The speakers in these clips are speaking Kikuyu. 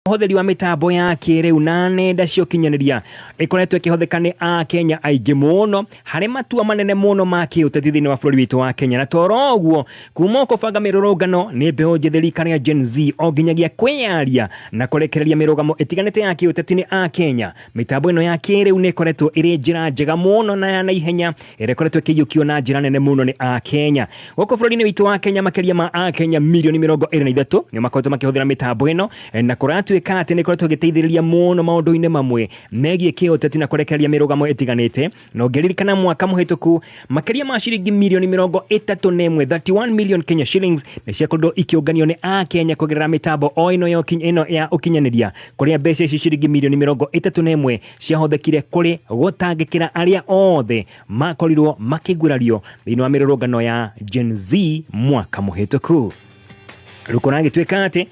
Ũhũthĩri wa mĩtambo ya kĩrĩu na nenda cia ũkinyanĩria ĩkoretwo ĩkĩhũthĩka nĩ Akenya aingĩ mũno harĩ matua manene mũno ma kĩũteti thĩinĩ wa bũrũri witũ wa Kenya. Na toro ũguo kuma o kũbanga mĩrũrũngano nĩ mbeũ njĩthĩ rika rĩa Gen Z o nginyagia kwĩyaria na kũrekereria mĩrũgamo ĩtiganĩte ya kĩũteti nĩ Akenya, mĩtambo ĩno ya kĩrĩu nĩ ĩkoretwo ĩrĩ njĩra njega mũno na ya naihenya ĩrĩa ĩkoretwo ĩkĩiyũkio na njĩra nene mũno nĩ Akenya. Gũkũ bũrũri-inĩ witũ wa Kenya makĩria ma Akenya mirioni 23 nĩ makoretwo makĩhũthĩra mĩtambo ĩno, na kũratuĩka atĩ nĩ ĩkoretwo ĩgĩteithĩrĩria mũno maũndũ-inĩ mamwe megiĩ kĩũteti na kũrekereria mĩrũgamo ĩtiganĩte. Na ũngĩririkana mwaka mũhĩtũku makĩria ma ciringi mirioni 31, 31 million Kenya shillings, nĩ ciakorirwo ikĩũnganio nĩ Akenya kũgerera mĩtambo o ĩno ya ĩno ya ũkinyanĩria, kũrĩa mbeca ici ciringi mirioni 31 ciahũthĩkire kũrĩ gũtangĩkĩra arĩa othe makorirwo makĩgurario thĩinĩ wa mĩrũrũngano ya Gen Z mwaka mũhĩtũku. Rĩu kũragĩtuĩka atĩ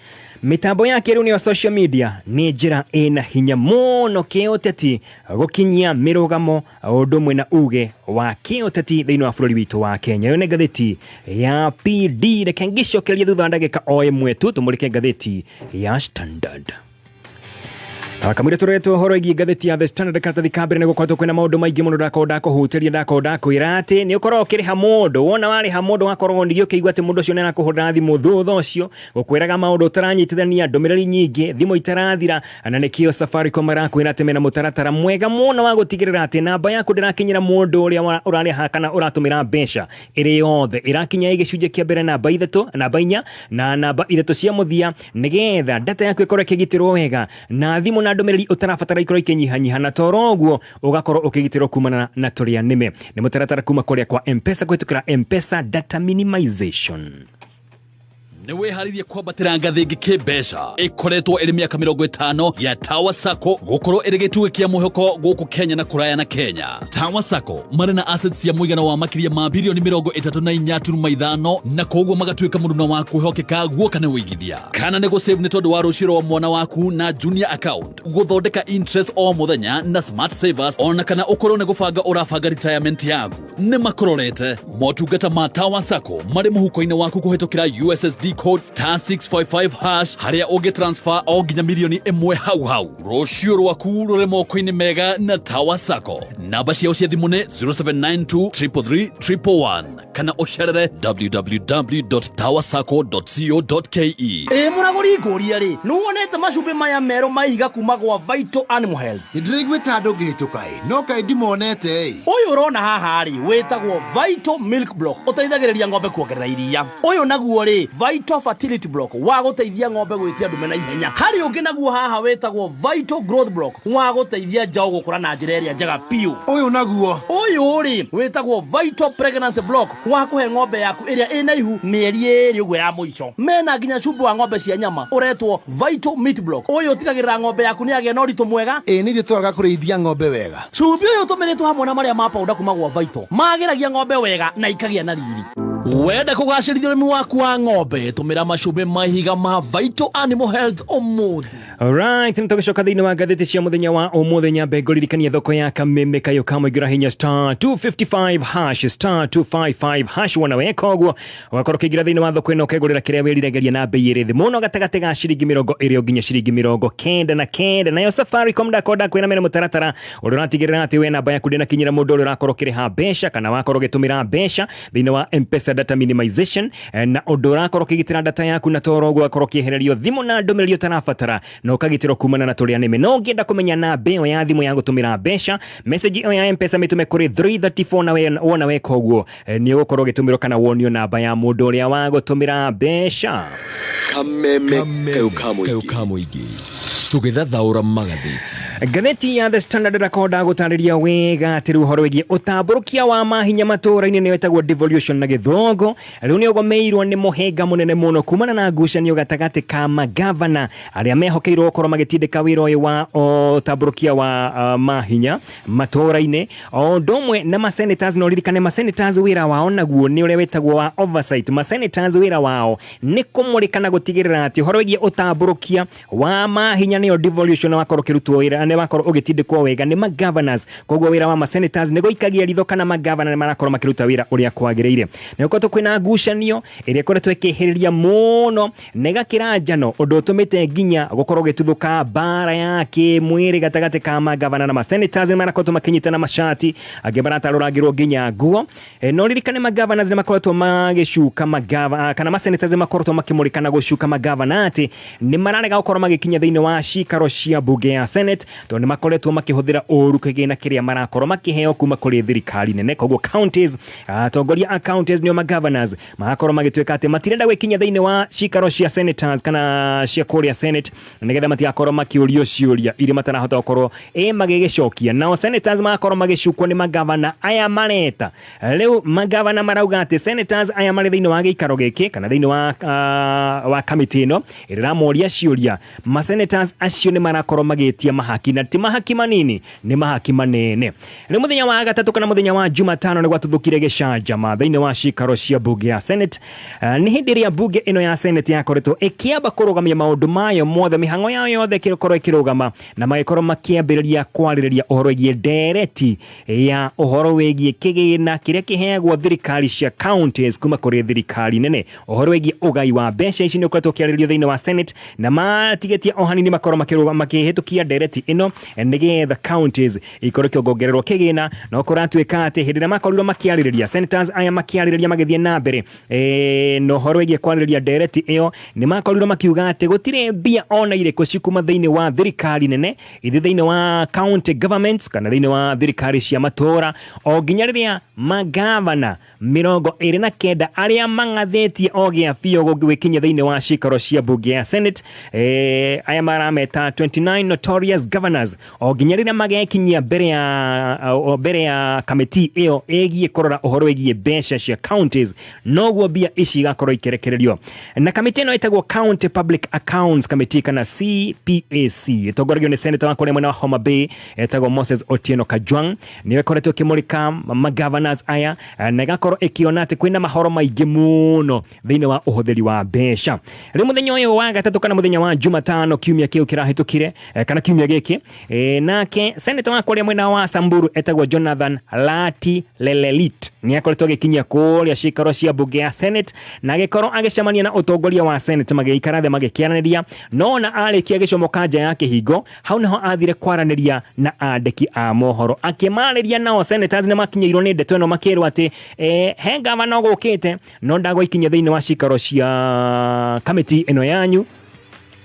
mĩtambo ya kĩrĩu nĩyo social media nĩ njĩra ĩna hinya mũno kĩũteti gũkinyia mĩrũgamo ũndũ ũmwe na uge wa kĩũteti thĩinĩ wa bũrũri witũ wa Kenya. Ĩyo nĩ ngathĩti ya PD. Reke ngĩcokererie thutha wa ndagĩka o ĩmwe tu tũmũrĩke ngathĩti ya Standard. Kamũira tũroretwo ũhoro ĩgiĩ ngathĩti ya The Standard karatathi ka mbere, nĩ gũkoretwo kwĩna maũndũ maingĩ mũno ndakorwo ndakũhutĩria, ndakorwo ndakwĩra atĩ nĩ ũkoragwo ũkĩrĩha mũndũ, wona warĩha mũndũ wakorwo ningĩ ũkĩigua atĩ mũndũ ũcio nĩ arakũhũrĩra thimũ thutha ũcio gũkwĩraga maũndũ ũtaranyitithania, ndũmĩrĩri nyingĩ, thimũ itarathira, na nĩkĩo Safaricom marakwĩra atĩ mena mũtaratara mwega mũno wa gũtigĩrĩra atĩ namba yaku ndĩrakinyĩra mũndũ ũrĩa ũrarĩha kana ũratũmĩra mbeca ĩrĩ yothe, ĩrakinya ĩ gĩcunjĩ kĩa mbere namba ithatũ, namba inya na namba ithatũ cia mũthia, nĩgetha data yaku ĩkorwo ĩkĩgitĩrwo wega na thimũ na ndũmĩrĩri ũtarabatara ikorwo ikĩnyihanyiha, na toro ũguo ũgakorwo ũkĩgitĩrwo kumana na tũrĩa nĩme. Nĩ mũtaratara kuma kũrĩa kwa M-Pesa kũhĩtũkĩra M-Pesa data minimization. Nĩ wĩharĩirie kwambatĩra ngathĩ ĩngĩ kĩmbeca? Ĩkoretwo ĩrĩ mĩaka 50 ya Tower Sacco gũkorwo ĩrĩ gĩtugĩ kĩa mwĩhoko gũkũ Kenya na kũraya na Kenya. Tower Sacco marĩ na assets cia mũigana wa makĩria ma birioni 34.5, na koguo magatuĩka mũruna wa kwĩhokeka guoka nĩ wĩigithia kana nĩ gũsave nĩ tondũ wa rũciũ rwa mwana waku na junior account, gũthondeka interest o mũthenya na smart savers, ona kana ũkorwo nĩ gũbanga ũrabanga retirement yaku, nĩ makũrorete. Motungata ma Tower Sacco marĩ mũhuko-inĩ waku kũhĩtũkĩra USSD code *655#, harĩa ũngĩ transfer o nginya mirioni 1 hau hau. Rũciũ rwaku rũrĩ moko-inĩ mega na Tower Sacco. Namba ciao cia thimũ nĩ 0792 333 111 kana ũcerere www.towersacco.co.ke. Ĩ mũragũri, ngũria rĩ, nĩ wonete macumbĩ maya merũ ma ihiga kuma gwa Vital Animal Health? Nĩndĩraiguĩte andũ ngĩhĩtũka ĩ, no kaĩ ndimonete ĩ. Ũyũ ũrona haha rĩ, wĩtagwo Vital Milk Block, ũteithagĩrĩria ng'ombe kuongerera iria. Ũyũ naguo rĩ, Vital Fertility Block, wa gũteithia ng'ombe gwĩtia ndume na ihenya. Harĩ ũngĩ naguo haha wĩtagwo Vital Growth Block, wa gũteithia njaũ gũkũra na njĩra ĩrĩa njega biũ. Ũyũ naguo? Ũyũ rĩ, wĩtagwo Vital Pregnancy Block, wa kũhe ng'ombe yaku ĩrĩa ĩna ihu mĩeri 2 ũguo ya mũico. Mena nginya cumbĩ wa ng'ombe cia nyama ũretwo Vital Meat Block. Ũyũ ũtigagĩrĩra ng'ombe yaku nĩ yagĩa na ũritũ mwega. Ĩ nĩ ithuĩ twaraga kũrĩithia ng'ombe wega. Cumbĩ ũyũ ũtũmĩrĩtwo hamwe na marĩa ma powder kuma gwa Vital magĩragia ng'ombe wega na ikagĩa na riri. Wenda kũgacĩrithia ũrĩmi waku wa ng'ombe, tũmĩra macumbĩ ma ihiga ma Vital Animal Health ũmũthĩ. Alright, nĩ tũgĩcoka thĩinĩ wa ngathĩti cia mũthenya wa ũmũthĩ. Nyambe ngũririkania thoko ya kameme kayũ ka mũingĩra hinya *255#, *255#. Wona weka ũguo ũgakorwo ũkĩingĩra thĩinĩ wa thoko ĩno, ũkegũrĩra kĩrĩa wĩriragĩria na bei ĩrĩ thĩ mũno, gatagatĩ ga ciringi 20 nginya ciringi 99. Nayo Safaricom ndakorwo ndakwĩra mena mũtaratara ũrĩa ũratigĩrĩra atĩ we namba yaku ndĩnakinyĩra mũndũ ũrĩa ũrakorwo ũkĩrĩha mbeca kana wakorwo ũgĩtũmĩra mbeca thĩinĩ wa M-Pesa data minimization, na ũndũ ũrakorwo ũkĩgitĩra data yaku, na toro ũguo ũgakorwo ũkĩehererio thimũ na ndũmĩrĩri ũtarabatara na ũkagitĩrwo kumana na tũrĩa nĩme. No ũngĩenda kũmenya namba ĩyo ya thimũ ya gũtũmĩra mbeca, message ĩyo ya M-Pesa mĩtũme kũrĩ 334, na wona weka ũguo nĩ ũgũkorwo ũgĩtũmĩrwo kana wonio namba ya mũndũ ũrĩa wa gũtũmĩra mbeca. Kameme kayũ ka mũingĩ, tũgĩthathaũra magathĩti. Ngathĩti ya The Standard ndakorwo gũtarĩria wega atĩ rĩu ũhoro wĩgiĩ ũtambũrũkia wa mahinya matũũra-inĩ, nĩyo ĩtagwo devolution na gĩthũngũ, rĩu nĩ ũgomeirwo nĩ mũhĩnga mũnene mũno kumana na ngucanio gatagatĩ ka magavana arĩa mehokeirwo gũkorwo magĩtindĩka wĩra ũyũ wa ũtambũrũkia wa mahinya matũũra-inĩ, o ũndũ ũmwe na masenators. No ririkane masenators wĩra wao naguo nĩ ũrĩa wĩtagwo wa oversight. Masenators wĩra wao nĩ kũmũrĩka na gũtigĩrĩra atĩ ũhoro wĩgiĩ ũtambũrũkia wa mahinya nĩyo devolution wakorwo ũkĩrutwo wĩra, nĩ wakorwo ũgĩtindĩkwo wega nĩ magovernors. Koguo wĩra wa ma-senators nĩ gũikagia ritho kana magavana nĩ marakorwo makĩruta wĩra ũrĩa kwagĩrĩire. Nĩ gũkoretwo kwĩna ngucanio ĩrĩa ĩkoretwo ĩkĩhĩrĩria mũno na ĩgakĩra njano, ũndũ ũtũmĩte nginya gũkorwo gũgĩtuthũka mbara ya kĩmwĩrĩ gatagatĩ ka magavana na ma-senators. Nĩ marakoretwo makĩnyitana macati, angĩ maratarũrangĩrwo nginya nguo. No ririkane magovernors nĩ makoretwo magĩcuka magava kana ma-senators nĩ makoretwo makĩmũrĩka na gũcuka magavana atĩ nĩ mararega gũkorwo magĩkinya thĩinĩ wa cikaro cia bunge ya Senate, tondũ nĩ makoretwo makĩhũthĩra ũru kĩgĩna kĩrĩa marakorwo makĩheo kuma kũrĩ thirikari nene. Koguo counties, atongoria a counties nĩo magovernors, magakorwo magĩtuĩka atĩ matirenda gwĩkinya thĩinĩ wa cikaro cia senators kana cia kũrĩa Senate, nĩgetha matigakorwo makĩũrio ciũria iria matarahota gũkorwo magĩgĩcokia. Nao senators magakorwo magĩcukwo nĩ magavana aya mareta. Rĩu magavana marauga atĩ senators aya marĩ thĩinĩ wa gĩikaro gĩkĩ kana thĩinĩ wa kamĩtĩ ĩno ĩrĩa ĩramoria ciũria, ma-senators acio nĩ marakorwo magĩtia mahaki, na ti mahaki manini, nĩ mahaki manene. Rĩu mũthenya wa gatatũ kana mũthenya wa Jumatano nĩ gwatuthũkire gĩcanjama thĩinĩ wa cikaro cia bunge ya Senate. Nĩ hĩndĩ ĩrĩa bunge ĩno ya Senate yakoretwo ĩkĩamba kũrũgamia maũndũ mayo mothe, mĩhang'o yayo yothe ĩgĩkorwo ĩkĩrũgama, na magĩkorwo makĩambĩrĩria kwarĩrĩria ũhoro wĩgiĩ ndereti ya ũhoro wĩgiĩ kĩgĩna kĩrĩa kĩheagwo thirikari cia counties kuma kũrĩ thirikari nene. Ũhoro wĩgiĩ ũgai wa mbeca ici nĩ ũkoretwo ũkĩarĩrĩrio thĩinĩ wa Senate, na matigĩtie o hanini makorwo makĩhĩtũkia ndereti ĩno nĩgetha counties ikorwo ikĩongererwo kĩgĩna. No kũratuĩka atĩ hĩndĩ ĩrĩa makorirwo makĩarĩrĩria, senators aya makĩarĩrĩria magĩthiĩ na mbere na ũhoro wĩgiĩ kwarĩrĩria ndereti ĩyo, nĩ makorirwo makiuga atĩ gũtirĩ mbia ona irĩkũ cikuma thĩinĩ wa thirikari nene ithiĩ thĩinĩ wa county governments kana thĩinĩ wa thirikari cia matũũra, o nginya rĩrĩa magavana 29 arĩa mang'athĩtie o gĩa biũ gwĩkinyia thĩinĩ wa cikaro cia bunge ya Senate, aya marameta 29 notorious governors, o nginya rĩrĩa magekinyia mbere ya kamĩtĩ ĩyo ĩgiĩ kũrora ũhoro wĩgiĩ mbeca cia counties, noguo mbia ici igakorwo ikĩrekererio. Na kamĩtĩ ĩno ĩtagwo County Public Accounts Committee kana CPAC, ĩtongoragio nĩ senator wa kũrĩa mwena wa Homa Bay etagwo Moses Otieno Kajwang'. Nĩwe ĩkoretwo ĩkĩmũrĩka magovernors aya na ĩgakorwo ĩkĩona atĩ kwĩna mahoro maingĩ mũno thĩinĩ wa ũhũthĩri wa mbeca. Rĩu mũthenya ũyũ wa gatatũ kana mũthenya wa Jumatano kiumia kĩu kĩrahĩtũkire, kana kiumia gĩkĩ, nake senator wa kũrĩa mwena wa Samburu etagwo Jonathan Lati Lelelit nĩ akoretwo agĩkinyia kũrĩa cikaro cia bunge ya Senate na agĩkorwo agĩcemania na ũtongoria wa Senate, magĩikara thĩ magĩkĩaranĩria. No ona arĩkia gĩcomoka nja ya kĩhingo, hau niho athire kwaranĩria na andĩki a mohoro akĩmarĩria. Nao senators nĩ makinyĩirwo nĩ ndeto ĩno, makĩrwo atĩ he gavana ũgũkĩte no ndagũikinyia thĩinĩ wa cikaro cia kamĩtĩ ĩno yanyu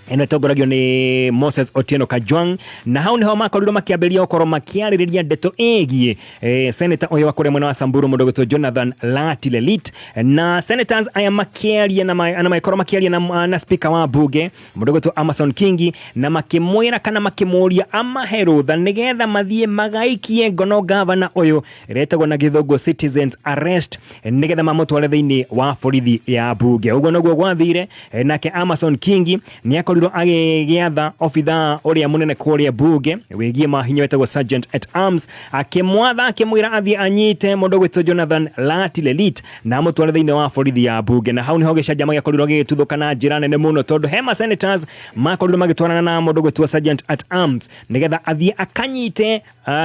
ĩno ĩtongoragio nĩ Moses Otieno Kajwang'. Na hau niho makorirwo makĩambĩrĩria gũkorwo makĩarĩrĩria ndeto ĩgiĩ senator ũyũ wa kũrĩa mwena wa Samburu, mũndũ ũgwĩtwo Jonathan Lati Lelit. Na senators aya makĩaria na magĩkorwo makĩaria na speaker wa bunge, mũndũ ũgwĩtwo Amason Kingi, na makĩmwĩra kana makĩmũria amahe rũtha nĩgetha mathiĩ magaikie ngono gavana ũyũ ĩrĩa ĩtagwo na gĩthũngũ citizens arrest, nĩgetha mamũtware thĩinĩ wa borithi ya bunge. Ũguo noguo gwathire. Nake Amason Kingi nĩ akorirwo agĩgĩatha obithaa ũrĩa mũnene kũrĩa bunge wĩgiĩ mahinya wetagwo sergeant at arms, akĩmwatha akĩmwĩra athiĩ anyite mũndũ ũgwĩtwo Jonathan Lati Lelit na amũtware thĩinĩ wa borithi ya bunge. Na hau niho gĩcanjama gĩakorirwo gĩgĩtuthũka na njĩra nene mũno, tondũ hema senators makorirwo magĩtwarana na mũndũ ũgwĩtwo sergeant at arms nĩgetha athiĩ akanyite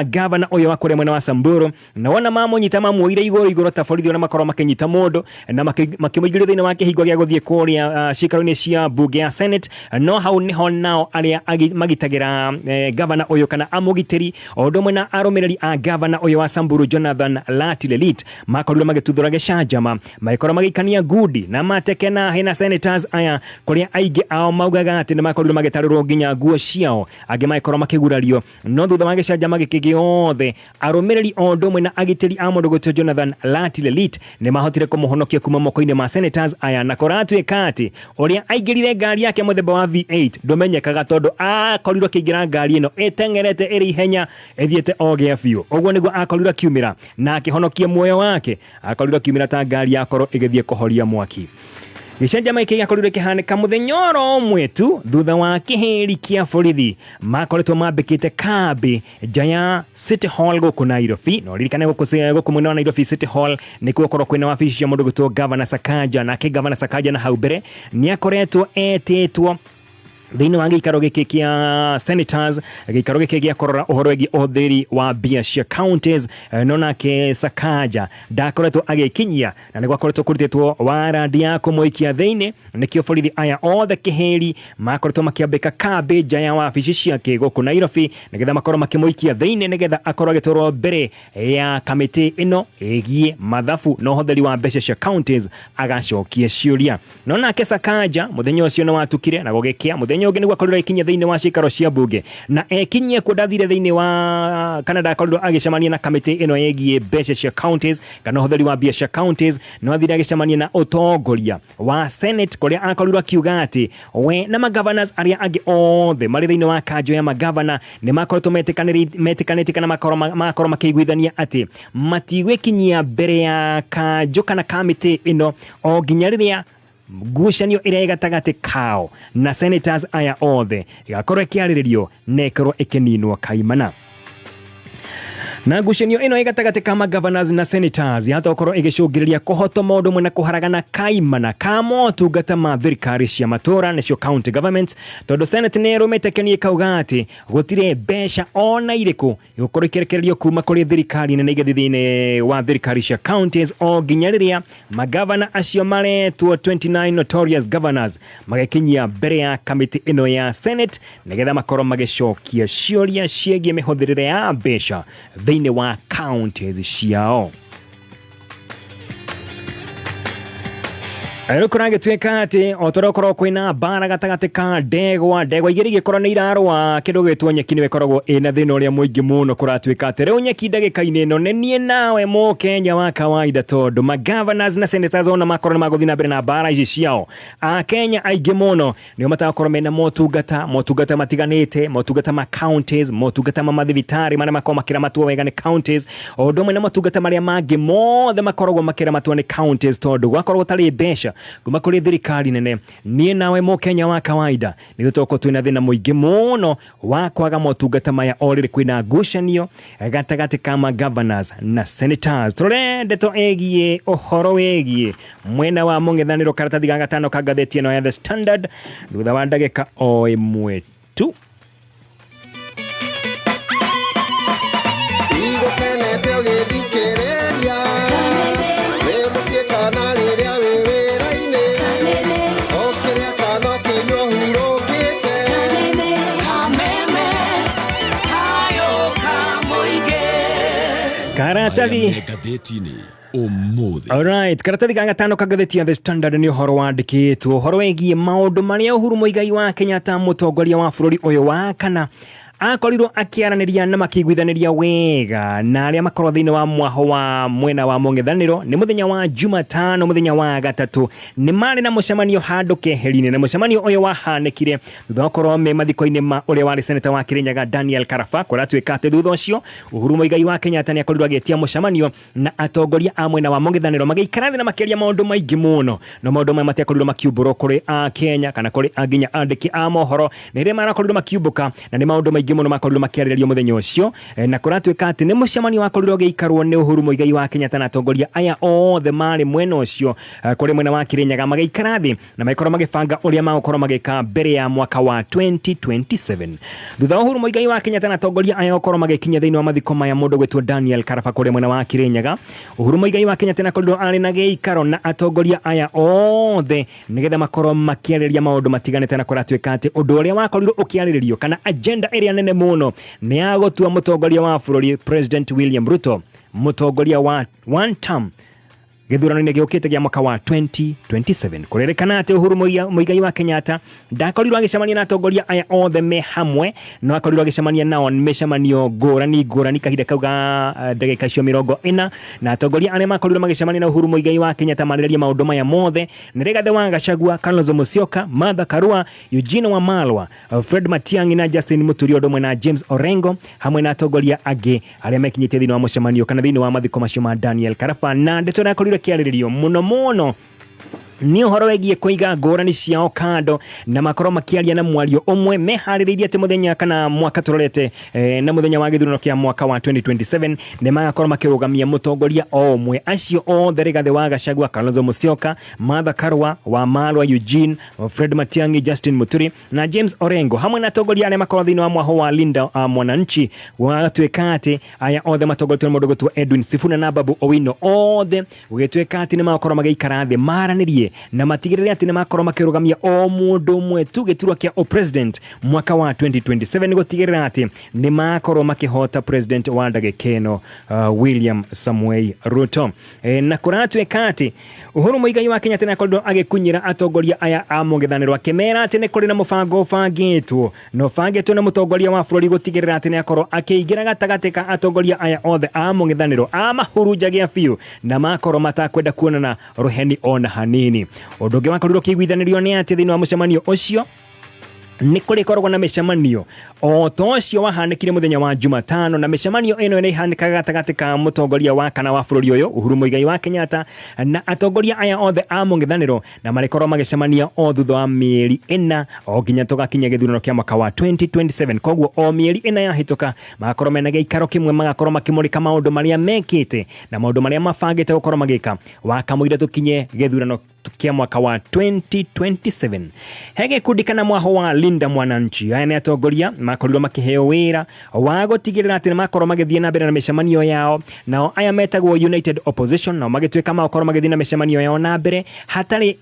gavana ũyũ wa kũrĩa mwena wa Samburu. Na wona mamũnyita, mamuoire igũrũ igũrũ ta borithi ũrĩa makorwo makĩnyita mũndũ, na makĩmũingĩria thĩinĩ wa kĩhingo gĩa gũthiĩ kũrĩa cikaro-inĩ cia bunge ya Senate. No hau niho nao arĩa magitagĩra gavana ũyũ kana amũgitĩri o ũndũ ũmwe na arũmĩrĩri a gavana ũyũ wa Samburu Jonathan Lati Lelit makorirwo magĩtuthũra gĩcanjama, magĩkorwo magĩikania ngundi na mateke na hena senators aya, kũrĩa aingĩ ao maugaga atĩ nĩ makorirwo magĩtarũrwo nginya nguo ciao, angĩ magĩkorwo makĩgurario. No thutha wa gĩcanjama gĩkĩ gĩothe, arũmĩrĩri o ũndũ ũmwe na agitĩri a mũndũ gwĩtwo Jonathan Lati Lelit nĩ mahotire kũmũhonokia kuma moko-inĩ ma senators aya. Na kũratuĩka atĩ ũrĩa aingĩrire ngari yake mũthemba wa V8 ndũmenyekaga, tondũ akorirwo akĩingĩra ngari ĩno ĩteng'erete ĩrĩ ihenya ĩthiĩte o gĩa biũ. Ũguo nĩguo akorirwo akiumĩra na akĩhonokia muoyo wake. Akorirwo akiumĩra ta ngari yakorwo ĩgĩthiĩ kũhoria mwaki. Gĩcanjama gĩkĩ gĩakorirwo kĩhanĩka mũthenya oro ũmwe tu thutha wa kĩhĩri kĩa borithi makoretwo mambĩkĩte kambĩ nja ya City Hall gũkũ Nairobi. Na ũririkane gũkũ mwena wa Nairobi City Hall nĩkuo gũkorwo kwĩna wabici cia mũndũ gwĩtwo Governor Sakaja. Nake Governor Sakaja na hau mbere nĩ akoretwo etĩtwo Thĩinĩ wa gĩikaro gĩkĩ kĩa senators, gĩikaro gĩkĩ gĩa kũrora ũhoro wĩgiĩ ũhũthĩri wa mbia cia counties, no nake Sakaja ndakoretwo agĩkinyia na nĩ gwakoretwo kũrutĩtwo warandi ya kũmũikia thĩinĩ. Nĩkĩo borithi aya othe kĩhĩri makoretwo makĩambĩka kambĩ nja ya wabici ciake gũkũ Nairobi, nĩgetha makorwo makĩmũikia thĩinĩ, nĩgetha akorwo agĩtwarwo mbere ya kamĩtĩ ĩno ĩgiĩ mathabu na ũhũthĩri wa mbeca cia counties agacokie ciũria. No nake Sakaja mũthenya ũcio nĩ watukire na gũgĩkĩa. Mũthenya ũngĩ nĩguo akorirwo agĩkinyia thĩinĩ wa ciikaro cia mbunge, na ekinyie kuo ndathire thĩinĩ wa kana ndakorirwo agĩcemania na kamĩtĩ ĩno ĩgiĩ mbeca cia counties kana ũhũthĩri wa mbia cia counties, no athire agĩcemania na ũtongoria wa Senate, kũrĩa akorirwo akiuga atĩ we na magovernors arĩa angĩ othe marĩ thĩinĩ wa kanjũ ya magavana nĩ makoretwo metĩkanĩtie kana makorwo makĩiguithania atĩ matigwĩkinyia mbere ya kanjũ kana kamĩtĩ ĩno o nginya rĩrĩa ngucanio ĩrĩa ĩ gatagatĩ kao na senators aya othe ĩgakorwo ĩkĩarĩrĩrio na ĩkorwo ĩkĩninwo kaimana. Na ngucanio ĩno ĩ gatagatĩ ka magovernors na senators yahota gũkorwo ĩgĩcũngĩrĩria kũhotoma ũndũ ũmwe na kũharagana kaimana ka motungata ma thirikari cia matũra, nĩcio county governments, tondũ Senate nĩ ĩrũmĩte kĩni ĩkauga atĩ gũtirĩ mbeca ona irĩkũ igũkorwo ikĩrekererio kuma kũrĩ thirikari nene igĩthiĩ thĩinĩ wa thirikari cia counties o nginya rĩrĩa magavana acio maretwo 29 notorious governors magĩkinyia mbere ya kamĩtĩ ĩno ya Senate, nĩgetha makorwo magĩcokia ciũria ciĩgiĩ mĩhũthĩrĩre ya mbeca thĩinĩ wa counties ciao. Rĩu kũragĩtuĩka atĩ o ta ũrĩa gũkoragwo kwĩna mbara gatagatĩ ka ndegwa, ndegwa igĩrĩ igĩkorwo nĩ irarũa kĩndũ gĩgwĩtwo nyeki, nĩyo ĩkoragwo ĩna thĩna ũrĩa mũingĩ mũno. Kũratuĩka atĩ rĩu nyeki ndagĩka-inĩ ĩno nĩ niĩ nawe mũkenya wa kawaida, tondũ magovernors na senators ona makorwo nĩ magũthiĩ na mbere na mbara ici ciao, akenya aingĩ mũno nĩo matagakorwo mena motungata, motungata matiganĩte, motungata ma counties, motungata ma mathibitarĩ marĩa makoragwo makĩramatwo wega nĩ counties, o ũndũ ũmwe na motungata marĩa mangĩ mothe makoragwo makĩramatwo nĩ counties, tondũ gwakorwo gũtarĩ mbeca kuma kũrĩ thirikari nene, niĩ nawe mũkenya wa kawaida nĩ tũkorwo twĩna thĩna mũingĩ mũno wa kwaga motungata maya o rĩrĩ kwĩna ngucanio gatagatĩ ka magovernors na senators. Tũrore ndeto ĩgiĩ ũhoro wĩgiĩ mwena wa mũng'ethanĩro, karatathi ga gatano ka ngathĩti ĩno ya The Standard, thutha wa ndagĩka o ĩmwe tu. Igũkenete ũgĩthikĩrĩria wĩ mũciĩ kana rĩrĩa wĩ wĩra-inĩ, ũkĩrĩa kana ũkĩnyua hurũkĩte. Karatathi Ngathĩti-inĩ ũmũthĩ. Alright, karatathi ga gatano ka ngathĩti ya The Standard nĩ ũhoro wandĩkĩtwo ũhoro wĩgiĩ maũndũ marĩa Uhuru Muigai wa Kenyatta mũtongoria wa bũrũri ũyũ wa kana akorirwo akĩaranĩria na makĩiguithanĩria wega na arĩa makorwo thĩinĩ wa mwaho wa mwena wa mũng'ethanĩro. Nĩ mũthenya wa Jumatano, mũthenya wa gatatũ, nĩ marĩ na mũcemanio handũ keheri-inĩ, na mũcemanio ũyũ wahanĩkire thutha wa gũkorwo me mathiko-inĩ ma ũrĩa warĩ seneta wa Kirinyaga Daniel Karaba. Kũratuĩka atĩ thutha ũcio Uhuru Muigai wa Kenyatta nĩ akorirwo agĩtia mũcemanio na atongoria a mwena wa mũng'ethanĩro, magĩikara thĩ na makĩaria maũndũ maingĩ mũno, no maũndũ maya matiakorirwo makiumbũrwo kũrĩ a Kenya kana kũrĩ nginya andĩki a mohoro, nĩ rĩrĩa marakorirwo makiumbũka, na nĩ maũndũ maingĩ mũno makorirwo makĩarĩrĩrio mũthenya ũcio. Na kũratuĩka atĩ nĩ mũcemanio wakorirwo ũgĩikarwo nĩ Uhuru Muigai wa Kenyatta na atongoria aya othe marĩ mwena ũcio, kũrĩ mwena wa Kirinyaga, magĩikara thĩ na magĩkorwo magĩbanga ũrĩa magũkorwo magĩka mbere ya mwaka wa 2027. Thutha wa Uhuru Muigai wa Kenyatta na atongoria aya gũkorwo magĩkinya thĩinĩ wa mathiko maya mũndũ gwĩtwo Daniel Karaba kũrĩa mwena wa Kirinyaga, Uhuru Muigai wa Kenyatta nĩakorirwo arĩ na gĩikaro na atongoria aya othe nĩgetha makorwo makĩarĩrĩria maũndũ matiganĩte. Na kũratuĩka atĩ ũndũ ũrĩa wakorirwo ũkĩarĩrĩrio kana agenda ĩrĩa nene mũno nĩ ya gũtua mũtongoria wa bũrũri President William Ruto mũtongoria wa one term gĩthurano-inĩ gĩũkĩte gĩa mwaka wa 2027. Kũrerĩkana atĩ Uhuru Muigai wa Kenyatta ndakorirwo agĩcemania na atongoria aya othe me hamwe, no akorirwo agĩcemania nao mĩcemanio ngũrani ngũrani kahinda kau ga ndagĩka icio 40, na atongoria arĩa makorirwo magĩcemania na Uhuru Muigai wa Kenyatta marĩrĩria maũndũ maya mothe nĩ Rigathĩ wa Gachagua, Kalonzo Musyoka, Martha Karua, Eugene Wamalwa, Fred Matiang'i na Justin Muturi, ũndũ ũmwe na James Orengo, hamwe na atongoria angĩ arĩa mekinyĩtie thĩinĩ wa mũcemanio kana thĩinĩ wa mathiko macio ma Daniel Karaba. Na ndeto ĩrĩa yakorirwo ĩkĩarĩrĩrio mũno mũno Nĩ ũhoro wĩgiĩ kũiga ngũrani ciao kando na makorwo makĩaria na mwario ũmwe, meharĩrĩirie atĩ mũthenya kana mwaka tũrorete na mũthenya wa gĩthurano kĩa mwaka wa 2027 nĩ magakorwo makĩrũgamia mũtongoria o ũmwe. Acio othe, Rigathĩ wa Gachagua, Kalonzo Musyoka, Martha Karua wa Marwa, Eugene, Fred Matiang'i, Justin Muturi na James Orengo, hamwe na atongoria arĩa makorwo thĩinĩ wa mwaho wa Linda Mwananchi. Gwagatuĩka atĩ aya othe matongoretio nĩ mũndũ gwĩtwo Edwin Sifuna na Babu Owino, othe gũgĩtuĩka atĩ nĩ magakorwo magĩikara thĩ maranĩrie na matigĩrĩre atĩ nĩ makorwo makĩrũgamia o mũndũ ũmwe tu gĩturwa kĩa president mwaka wa 2027, gũtigĩrĩra atĩ nĩ makorwo makĩhota president wa ndagĩka ĩno, William Samoei Ruto. Na kũratuĩka atĩ Uhuru Muigai wa Kenyatta nĩ akorirwo agĩkunyĩra atongoria aya a mũng'ethanĩro, akĩmera atĩ nĩ kũrĩ na mũbango ũbangĩtwo na ũbangĩtwo nĩ mũtongoria wa bũrũri gũtigĩrĩra atĩ nĩ akorwo akĩingĩra gatagatĩ ka atongoria aya othe a mũng'ethanĩro, amahurunjagia biũ na makorwo matakwenda kuonana rũheni ona hanini. Ũndũ ũngĩ wakorirwo ũkĩiguithanĩrio nĩ atĩ thĩinĩ wa mũcemanio ũcio nĩ kũrĩkoragwo na mĩcemanio o ta ũcio wahanĩkire mũthenya wa Jumatano, na mĩcemanio ĩno nĩ ĩhanĩkaga gatagatĩ ka mũtongoria wa kana wa bũrũri ũyũ Uhuru Muigai wa Kenyatta na atongoria aya othe a mũng'ethanĩro, na marĩkorwo magĩcemania o thutha wa mĩeri 4 o nginya tũgakinya gĩthurano kĩa mwaka wa 2027. Koguo o mĩeri 4 yahĩtũka, magakorwo mena gĩikaro kĩmwe, magakorwo makĩmũrĩka maũndũ marĩa mekĩte na maũndũ marĩa mabangĩte gũkorwo magĩka wakamũira tũkinye gĩthurano kĩa mwaka wa 2027. He gĩkundi kana mwaho wa Linda Mwananchi, aya nĩ atongoria makorirwo makĩheo wĩra wa gũtigĩrĩra atĩ nĩ makorwo magĩthiĩ na mbere na mĩcemanio yao. Nao aya metagwo United Opposition, nao magĩtuĩka makorwo magĩthiĩ na mĩcemanio yao na mbere hatarĩ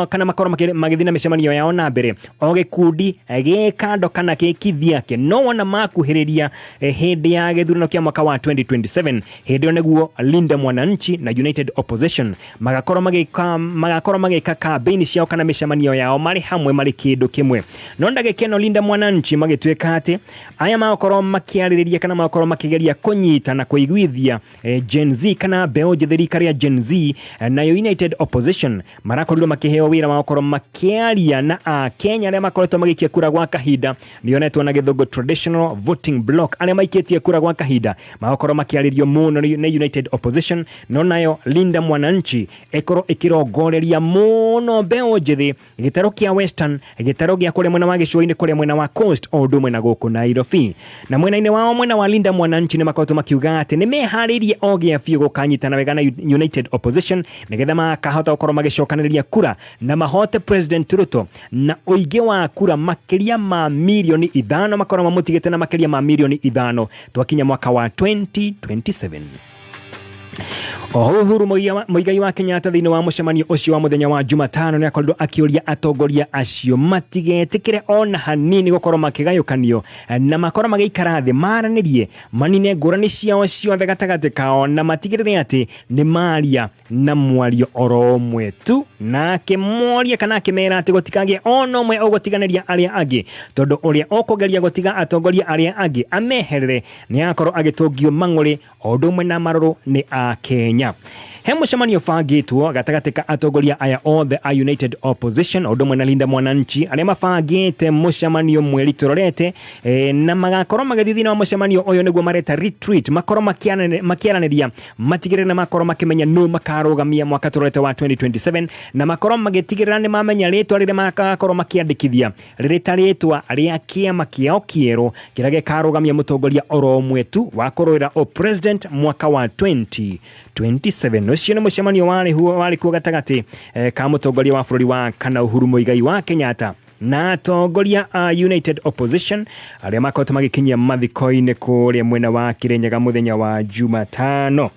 kana makorwo magĩthiĩ na mĩcemanio yao na mbere o gĩkundi gĩ kando kana gĩ kivyake. No wona makuhĩrĩria hĩndĩ ya gĩthurano kĩa mwaka wa 2027, hĩndĩ ĩyo nĩguo Linda Mwananchi na United Opposition magakorwo magĩka campaign ciao kana mĩcemanio yao marĩ hamwe, marĩ kĩndũ kĩmwe. No ndagĩka ĩno Linda Mwananchi magĩtuĩka atĩ aya magakorwo makĩarĩrĩria kana magakorwo makĩgeria kũnyita na kũiguithia Gen Z kana mbeũ njĩthĩ, rika rĩa Gen Z, nayo United Opposition marakorirwo makĩheo wĩra wa gũkorwo makĩaria na Akenya arĩa makoretwo magĩikia kura gwa kahinda, nĩonetwo na gĩthũngũ traditional voting bloc. Arĩa maikĩtie kura gwa kahinda magakorwo makĩarĩrio mũno nĩ United Opposition, no nayo Linda Mwananchi ĩkorwo ĩkĩrongoreria mũno mbeũ njĩthĩ gĩtarũ kĩa Western, gĩtarũ gĩa kũrĩa mwena wa gĩcũa-inĩ, kũrĩa mwena wa Coast, o ũndũ ũmwe na gũkũ Nairobi. Na mwena-inĩ wao, mwena wa Linda Mwananchi, nĩ makoretwo makiuga atĩ nĩ meharĩirie o gĩa biũ gũkanyitana wega na United Opposition, nĩgetha makahota gũkorwo magĩcokanĩrĩria kura na mahote President Ruto na ũingĩ wa kura makĩria ma mirioni 5, makorwo mamũtigĩte na makĩria ma mirioni 5 twakinya mwaka wa 2027. Oho Uhuru Muigai wa Kenyatta thĩinĩ wa mũcemanio ũcio wa mũthenya wa Jumatano nĩ akorirwo akĩũria atongoria acio matigetĩkĩre ona hanini gũkorwo makĩgayũkanio, na makorwo magĩikara thĩ maranĩrie, manine ngũrani ciao ciothe gatagatĩ kao, na matigĩrĩre atĩ nĩ maria na mwario oro ũmwe tu, na akĩmoria kana akĩmera atĩ gũtikagĩe ona ũmwe ũgũtiganĩria arĩa angĩ, tondũ ũrĩa ũkũgeria gũtiga atongoria arĩa angĩ ameherere nĩ agakorwo agĩtũngio mang'ũrĩ o ũndũ ũmwe na marũrũ nĩ Akenya. He mũcemanio ũbangĩtwo gatagatĩ ka atongoria aya othe a United Opposition o ũndũ ũmwe na Linda Mwananchi, arĩa mabangĩte mũcemanio mweri tũrorete, na magakorwo magĩthiĩ thĩinĩ wa mũcemanio ũyũ nĩguo mareta retreat, makorwo makĩaranĩria, matigĩrĩre na makorwo makĩmenya nũ makarũgamia mwaka tũrorete wa 2027, na makorwo magĩtigĩrĩra nĩ mamenya rĩtwa rĩrĩa magakorwo makĩandĩkithia rĩrĩ ta rĩtwa rĩa kĩama kĩao kĩerũ kĩrĩa gĩkarũgamia mũtongoria oro ũmwe tu wa kũrũĩra o president mwaka wa 2027. Ũcio nĩ mũcemanio warĩ kuo gatagatĩ ka mũtongoria wa bũrũri wa kana Uhuru Muigai wa Kenyatta na atongoria a United Opposition arĩa makoretwo magĩkinyia mathiko-inĩ kũrĩa mwena wa Kirinyaga mũthenya wa Jumatano.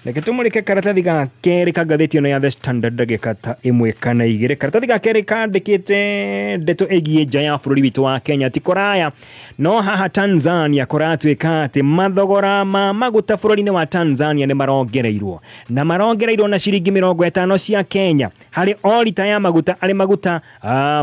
Reke tũmũrĩke karatathi ga kerĩ ka ngathĩti ĩno ya The Standard ndagĩka ta 1 kana 2. Karatathi ga kerĩ kandĩkĩte ndeto ĩgiĩ nja ya bũrũri witũ wa Kenya, ti kũraya no haha Tanzania. Kũratuĩka atĩ mathogora ma maguta bũrũri-inĩ wa Tanzania nĩ marongereirwo, na marongereirwo na ciringi 50 cia Kenya harĩ o rita ya maguta, arĩ maguta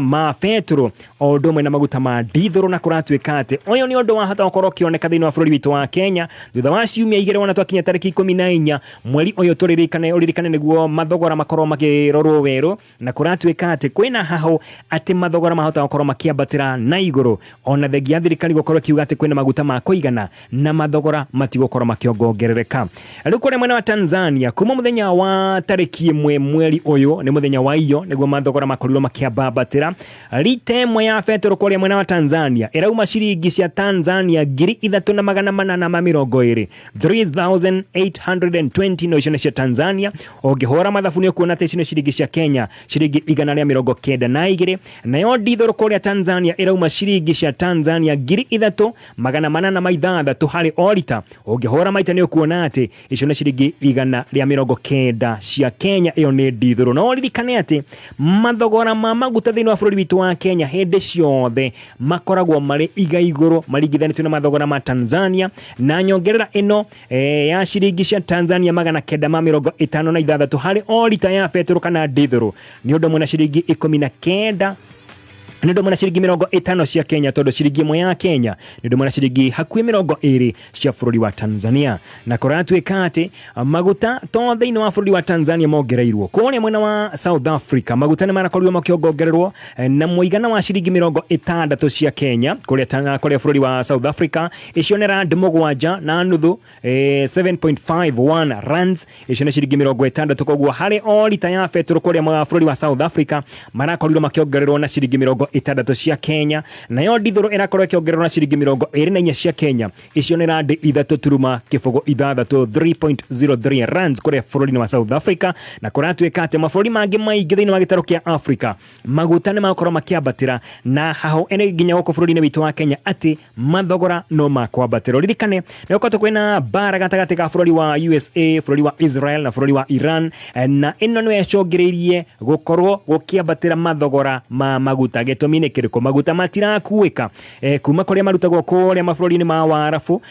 ma betũrũ o ũndũ ũmwe na maguta ma ndithũrũ. Na kũratuĩka atĩ ũyũ nĩ ũndũ wahota gũkorwo ũkĩoneka thĩinĩ wa bũrũri witũ wa Kenya thutha wa ciumia 2, wona twakinya tarĩki 14. Mweri ũyũ tũririkane ũririkane nĩguo mathogora makorwo makĩrorwo werũ, na kũratuĩka atĩ kwĩna hahũ atĩ mathogora mahota gũkorwo makĩambatĩra na igũrũ, ona thengia ya thirikari gũkorwo ĩkiuga atĩ kwĩna maguta ma kũigana na mathogora matigũkorwo makĩongongerereka. Rĩu kũrĩa mwena wa Tanzania, kuma mũthenya wa tarĩki 1 mweri ũyũ, nĩ mũthenya wa iyo, nĩguo mathogora makorirwo makĩambatĩra. Rita ĩmwe ya betũrũ kũrĩa mwena wa Tanzania ĩrauma ciringi cia Tanzania 3820, 3820, no icio nĩ cia Tanzania. Ũngĩhũra mathabu nĩ ũkuona atĩ icio nĩ ciringi cia Kenya ciringi 192. Nayo ndithũrũ kũrĩa Tanzania ĩrauma ciringi cia Tanzania 3806 harĩ o rita. Ũngĩhũra maita nĩ ũkuona atĩ icio nĩ ciringi 190 cia Kenya. Ĩyo nĩ ndithũrũ. No ũririkane atĩ mathogora ma maguta thĩinĩ wa bũrũri witũ wa Kenya hĩndĩ ciothe makoragwo marĩ iga igũrũ maringithanĩtio na mathogora ma Tanzania, na nyongerera ĩno ya ciringi cia Tanzania 956 harĩ o rita ya betũrũ kana ndithũrũ nĩ ũndũ ũmwe na ciringi 19, nĩ ũndũ ũmwe na ciringi 50 cia Kenya, tondũ ciringi 1 ya Kenya nĩ ũndũ ũmwe na ciringi hakuhĩ 20 cia bũrũri wa Tanzania. Na kũratuĩka atĩ maguta to thĩinĩ wa bũrũri wa Tanzania mongereirwo, kũrĩa mwena wa South Africa maguta nĩ marakorirwo makĩongongererwo na mũigana wa ciringi 60 cia Kenya kũrĩa bũrũri wa South Africa. Icio nĩ rand 7.5, 7.51 rands, icio nĩ ciringi 60. Koguo harĩ o rita ya betũrũ kũrĩa bũrũri wa South Africa marakorirwo makĩongererwo na ciringi 60 cia Kenya. Nayo ndithũrũ ĩrakorwo ĩkĩongererwo na ciringi 24 cia Kenya, icio nĩ randi 3.06, 3.03 rands kũrĩa bũrũri-inĩ wa South Africa. Na kũratuĩka atĩ mabũrũri mangĩ maingĩ thĩinĩ wa gĩtarũ kĩa Africa maguta nĩ makorwo makĩambatĩra, na haho ene nginya gũkũ bũrũri-inĩ witũ wa Kenya atĩ mathogora no makwambatĩra. Ũririkane nĩ gũkoretwo kwĩna mbara gatagatĩ ka bũrũri wa USA, bũrũri wa Israel na bũrũri wa Iran, na ĩno nĩyo ĩcũngĩrĩirie gũkorwo gũkĩambatĩra mathogora ma maguta. Gĩtũmi nĩ kĩrĩkũ? Maguta matirakuĩka kuma kũrĩa marutagwo kũrĩa mabũrũri-inĩ ma Waarabu,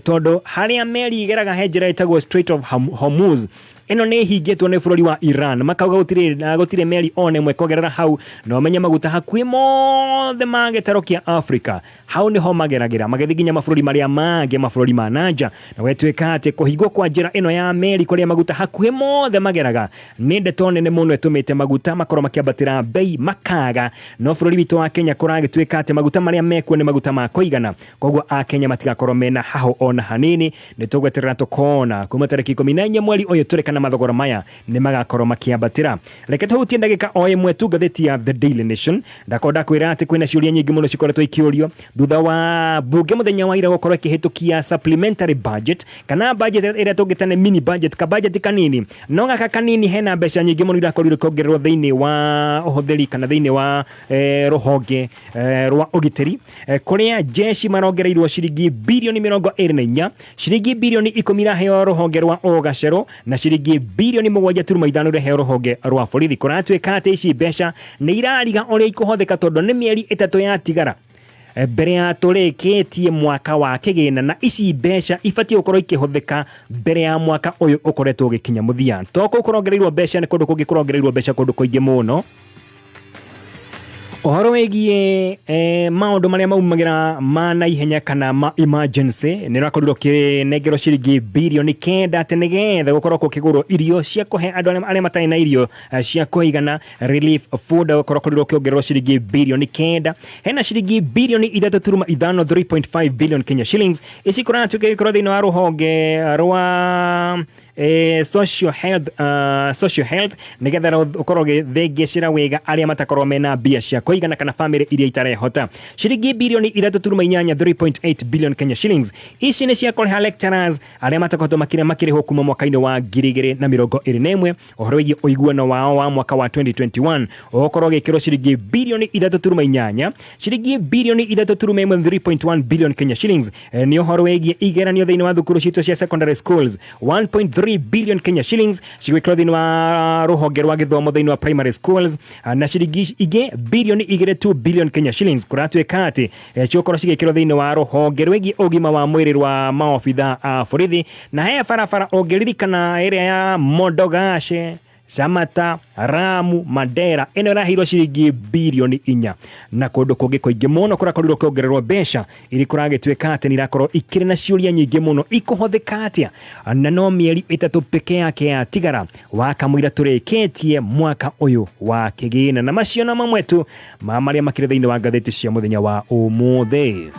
tondũ harĩa meri igeraga he njĩra ĩtagwo Strait of Hormuz, ĩno nĩ ĩhingĩtwo nĩ bũrũri wa Iran, makauga gũtirĩ meri ona ĩmwe kũgerera hau, na ũmenye maguta hakuhĩ mothe ma gĩtarũ kĩa Africa hau nĩho mageragĩra magĩthiĩ nginya mabũrũri marĩa mangĩ, mabũrũri ma nanja. Na gwĩtuĩka atĩ kũhingwo kwa njĩra ĩno ya meri kũrĩa maguta hakuhĩ mothe mageraga nĩ ndeto nene mũno ĩtũmĩte maguta makorwo makĩambatĩra bei makaga. No bũrũri witũ wa Kenya kũragĩtuĩka atĩ maguta marĩa mekuo nĩ maguta ma kũigana, koguo akenya matigakorwo mena haho ona hanini. Nĩ tũgweterera tũkona kuma tarĩki 14 mweri ũyũ tũrĩ kana mathogora maya nĩ magakorwo makĩambatĩra. Reke tũhutie ndagĩka o ĩmwe tu ngathĩti ya The Daily Nation. Ndakorwo ndakwĩra atĩ kwĩna ciũria nyingĩ mũno cikoretwo ikĩũrio thutha wa bunge mũthenya wa ira gũkorwo ĩkĩhĩtũkia supplementary budget, kana budget ĩrĩa tũngĩta nĩ mini budget, ka budget kanini. No gaka kanini hena mbeca nyingĩ mũno irakorirwo ikĩongererwo thĩinĩ wa ũhũthĩri kana thĩinĩ wa rũhonge rwa ũgitĩri, kũrĩa jeshi marongereirwo ciringi bilioni 24, ciringi bilioni 10 iraheo rũhonge rwa ũgacerũ, na ciringi bilioni 7.5 iraheo rũhonge rwa borithi. Kũratuĩka atĩ ici mbeca nĩ irariga ũrĩa ikũhũthĩka, tondũ nĩ mĩeri 3 yatigara mbere ya tũrĩkĩtie mwaka wa kĩgĩna, na ici mbeca ibatiĩ gũkorwo ikĩhũthĩka mbere ya mwaka ũyũ ũkoretwo ũgĩkinya mũthia. To kũu kũrongereirwo mbeca, nĩ kũndũ kũngĩ kũrongereirwo mbeca kũndũ kũingĩ mũno. Ũhoro wĩgiĩ maũndũ marĩa maumagĩra ma naihenya kana ma emergency nĩ ũrakorirwo ũkĩnengerwo ciringi bilioni 9 atĩ nĩgetha gũkorwo gũkĩgũrwo irio cia kũhe andũ arĩa matarĩ na irio cia kũigana, relief food, gũkorwo korirwo ũkĩongererwo ciringi bilioni 9. Hena ciringi bilioni 3.5, 3.5 billion Kenya shillings, ici kũratuĩka gĩkorwo thĩinĩ wa rũhonge rwa social health nĩgetha ũkorwo ũgĩthengecera wega arĩa matakorwo mena mbia cia kũigana kana famĩlĩ iria itarehota. Ciringi bilioni 3.8, 3.8 billion Kenya shillings, ici nĩ cia kũrĩha lecturers arĩa matakoretwo makĩrĩhwo kuma mwaka-inĩ wa 2021. Ũhoro wĩgiĩ ũiguano wao wa mwaka wa 2021 ũgũkorwo ũgĩkĩrwo ciringi bilioni 3.8, ciringi bilioni 3.1, 3.1 billion Kenya shillings nĩ ũhoro wĩgiĩ igeranio thĩinĩ wa thukuru citũ cia secondary schools, 1.3 billion Kenya shillings cigwĩkĩrwo thĩinĩ wa rũhonge rwa gĩthomo thĩinĩ wa primary schools, na ciringi ingĩ bilioni 2 billion Kenya shillings kũratuĩka atĩ cigũkorwo cigĩkĩrwo thĩinĩ wa rũhonge rwĩgiĩ ũgima wa mwĩrĩ rwa maobitha a borithi. Na he barabara ũngĩririkana ĩrĩa ya Modogashe Shamata, Ramu, Mandera ĩno ĩraheirwo ciringi birioni 4 na kũndũ kũngĩ kũingĩ mũno kũrakorirwo kũongererwo mbeca iria kũragĩtuĩka atĩ nĩ irakorwo ikĩrĩ na ciũria nyingĩ mũno ikũhũthĩka atĩa, na no mĩeri 3 peke yake yatigara wa kamũira tũrĩkĩtie mwaka ũyũ wa kĩgĩna. Na macio no mamwe tu ma marĩa makĩrĩ thĩinĩ wa ngathĩti cia mũthenya wa ũmũthĩ.